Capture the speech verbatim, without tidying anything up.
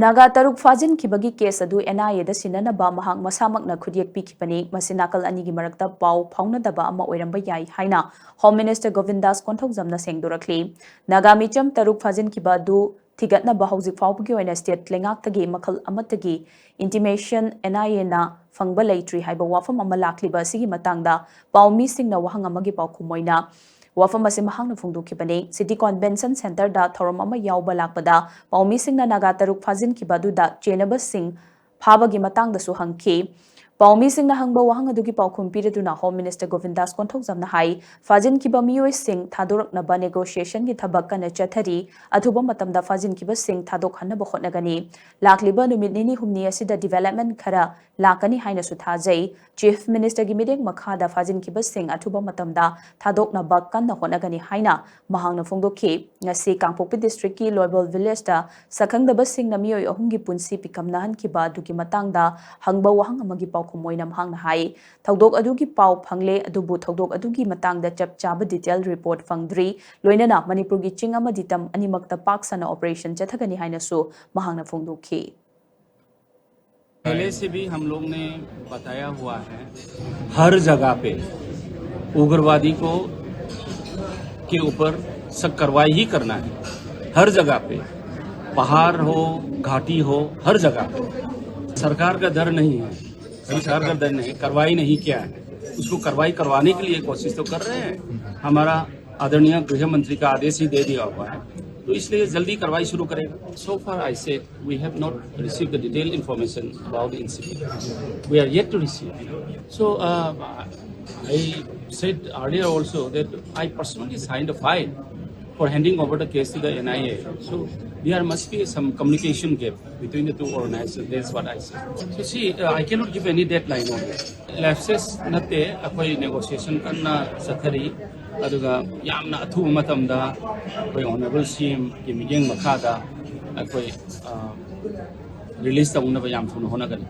ꯅꯥꯒꯥ ꯇꯔꯨꯛ ꯐꯥꯖꯤꯟꯈꯤꯕꯒꯤ ꯀꯦꯁ ꯑꯗꯨ NIAꯗ ꯁꯤꯟꯅꯅꯕ ꯃꯍꯥꯛ ꯃꯁꯥꯃꯛꯅ ꯈꯨꯠꯌꯦꯛ ꯄꯤꯈꯤꯕꯅꯤ꯫ ꯃꯁꯤ ꯅꯥꯀꯜ ꯑꯅꯤꯒꯤ ꯃꯔꯛꯇ ꯄꯥꯎ ꯐꯥꯎꯅꯗꯕ ꯑꯃ ꯑꯣꯏꯔꯝꯕ ꯌꯥꯏ ꯍꯥꯏꯅ Home Minister ꯒꯣꯕꯤꯟꯗꯥꯁ ꯀꯣꯟꯊꯧꯖꯝꯅ ꯁꯦꯡꯗꯣꯔꯛꯂꯤ꯫ ꯅꯥꯒꯥ ꯃꯤꯆꯝ ꯇꯔꯨꯛ ꯐꯥꯖꯤꯟꯈꯤꯕ ꯑꯗꯨ ꯊꯤꯒꯠꯅꯕ ꯍꯧꯖꯤꯛ ꯐꯥꯎꯕꯒꯤ ꯑꯣꯏꯅ ꯁ꯭ꯇꯦꯠ ꯂꯩꯉꯥꯛꯇꯒꯤ ꯃꯈꯜ ꯑꯃꯠꯇꯒꯤ ꯏꯟꯇꯤꯃꯦꯁꯟ NIAꯅ ꯐꯪꯕ ꯂꯩꯇ꯭ꯔꯤ ꯍꯥꯏꯕ ꯋꯥꯐꯝ ꯑꯃ ꯂꯥꯛꯂꯤꯕ ꯑꯁꯤꯒꯤ ꯃꯇꯥꯡꯗ ꯄꯥꯎꯃꯤꯁꯤꯡꯅ ꯋꯥꯍꯪ ꯑꯃꯒꯤ ꯄꯥꯎꯈꯨꯝ ꯑꯣꯏꯅ ꯋꯥꯐꯝ ꯑꯁꯤ ꯃꯍꯥꯛꯅ ꯐꯣꯡꯗꯣꯛꯈꯤꯕꯅꯤ꯫ ꯁꯤꯇꯤ ꯀꯣꯟꯚꯦꯟꯁꯟ ꯁꯦꯟꯇꯔꯗ ꯊꯧꯔꯝ ꯑꯃ ꯌꯥꯎꯕ ꯂꯥꯛꯄꯗ ꯄꯥꯎꯃꯤꯁꯤꯡꯅ ꯅꯥꯒꯥ ꯇꯔꯨꯛ ꯐꯥꯖꯤꯟꯈꯤꯕ ꯑꯗꯨꯗ ꯆꯦꯟꯅꯕꯁꯤꯡ ꯐꯥꯕꯒꯤ ꯃꯇꯥꯡꯗꯁꯨ ꯍꯪꯈꯤ꯫ ꯄꯥꯎꯃꯤꯁꯤꯡꯅ ꯍꯪꯕ ꯋꯥꯍꯪ ꯑꯗꯨꯒꯤ ꯄꯥꯎꯈꯨꯝ ꯄꯤꯔꯗꯨꯅ Home Minister ꯒꯣꯕꯤꯟꯗꯥꯁ ꯀꯣꯟꯊꯧꯖꯝꯅ ꯍꯥꯏ, ꯐꯥꯖꯤꯟꯈꯤꯕ ꯃꯤꯑꯣꯏꯁꯤꯡ ꯊꯥꯗꯣꯔꯛꯅꯕ ꯅꯦꯒꯣꯁꯤꯌꯦꯁꯟꯒꯤ ꯊꯕꯛ ꯀꯟꯅ ꯆꯠꯊꯔꯤ꯫ ꯑꯊꯨꯕ ꯃꯇꯝꯗ ꯐꯥꯖꯤꯟꯈꯤꯕꯁꯤꯡ ꯊꯥꯗꯣꯛꯍꯟꯅꯕ ꯍꯣꯠꯅꯒꯅꯤ꯫ ꯂꯥꯛꯂꯤꯕ ꯅꯨꯃꯤꯠ ꯅꯤꯅꯤ ꯍꯨꯝꯅꯤ ꯑꯁꯤꯗ ꯗꯤꯚꯦꯂꯞꯃꯦꯟ ꯈꯔ ꯂꯥꯛꯀꯅꯤ ꯍꯥꯏꯅꯁꯨ ꯊꯥꯖꯩ꯫ ꯆꯤꯐ ꯃꯤꯅꯤꯁꯇꯔꯒꯤ ꯃꯤꯠꯌꯦꯡ ꯃꯈꯥꯗ ꯐꯥꯖꯤꯟꯈꯤꯕꯁꯤꯡ ꯑꯊꯨꯕ ꯃꯇꯝꯗ ꯊꯥꯗꯣꯛꯅꯕ ꯀꯟꯅ ꯍꯣꯠꯅꯒꯅꯤ ꯍꯥꯏꯅ ꯃꯍꯥꯛꯅ ꯐꯣꯡꯗꯣꯛꯈꯤ꯫ ꯉꯁꯤ ꯀꯥꯡꯄꯣꯛꯄꯤ ꯗꯤꯁꯇ꯭ꯔꯤꯛꯀꯤ ꯂꯣꯏꯕꯣꯜ ꯚꯤꯂꯦꯖꯇ ꯁꯛꯈꯪꯗꯕꯁꯤꯡꯅ ꯃꯤꯑꯣꯏ ꯑꯍꯨꯝꯒꯤ ꯄꯨꯟꯁꯤ ꯄꯤꯀꯝꯅꯍꯟꯈꯤꯕ ꯑꯗꯨꯒꯤ ꯃꯇꯥꯡꯗ ꯍꯪꯕ ꯋꯥꯍꯪ ꯑꯃꯒꯤ ꯄꯥꯎꯈꯨꯝ ꯑꯣꯏꯅ ꯃꯍꯥꯛꯅ ꯍꯥꯏ, ꯊꯧꯗꯣꯛ ꯑꯗꯨꯒꯤ ꯄꯥꯎ ꯐꯪꯂꯦ, ꯑꯗꯨꯕꯨ ꯊꯧꯗꯣꯛ ꯑꯗꯨꯒꯤ ꯃꯇꯥꯡꯗ ꯆꯞ ꯆꯥꯕ ꯗꯤꯇꯦꯜ ꯔꯤꯄꯣꯔꯠ ꯐꯪꯗ꯭ꯔꯤ꯫ ꯂꯣꯏꯅꯅ ꯃꯅꯤꯄꯨꯔꯒꯤ ꯆꯤꯡ ꯑꯃꯗꯤ ꯇꯝ ꯑꯅꯤꯃꯛꯇ ꯄꯥꯛ ꯁꯟꯅ ꯑꯣꯄꯔꯦꯁꯟ ꯆꯠꯊꯒꯅꯤ ꯍꯥꯏꯅꯁꯨ ꯃꯍꯥꯛꯅ ꯐꯣꯡꯗꯣꯛꯈꯤ꯫ पहले से भी हम लोग ने बताया हुआ है, हर जगह पे उग्रवादी को के ऊपर सख्त कार्रवाई ही करना है। हर जगह पे, पहाड़ हो, घाटी हो, हर जगह पे। सरकार का डर नहीं है, सरकार का डर नहीं, कार्रवाई नहीं किया है, उसको कार्रवाई करवाने के लिए कोशिश तो कर रहे हैं। हमारा आदरणीय गृह मंत्री का आदेश ही दे दिया हुआ है, तो इसलिए जल्दी कार्रवाई शुरू करेगा। So far I said we have not received the detailed information about the incident. We are yet to receive. So uh, I said earlier also that I personally signed a file for handing over the case to the NIA. So there must be some communication gap between the two organizations. That's what I said. So see, uh, I cannot give any deadline on it. Lapses ꯅꯠꯇꯦ, ꯑꯩꯈꯣꯏ negotiation ꯀꯟꯅ ꯆꯠꯊꯔꯤ꯫ ꯑꯗꯨꯒ ꯌꯥꯝꯅ ꯑꯊꯨꯕ ꯃꯇꯝꯗ ꯑꯩꯈꯣꯏ Honourable CMꯒꯤ ꯃꯤꯠꯌꯦꯡ ꯃꯈꯥꯗ ꯑꯩꯈꯣꯏ release ꯇꯧꯅꯕ ꯌꯥꯝ ꯊꯨꯅ ꯍꯣꯠꯅꯒꯅꯤ꯫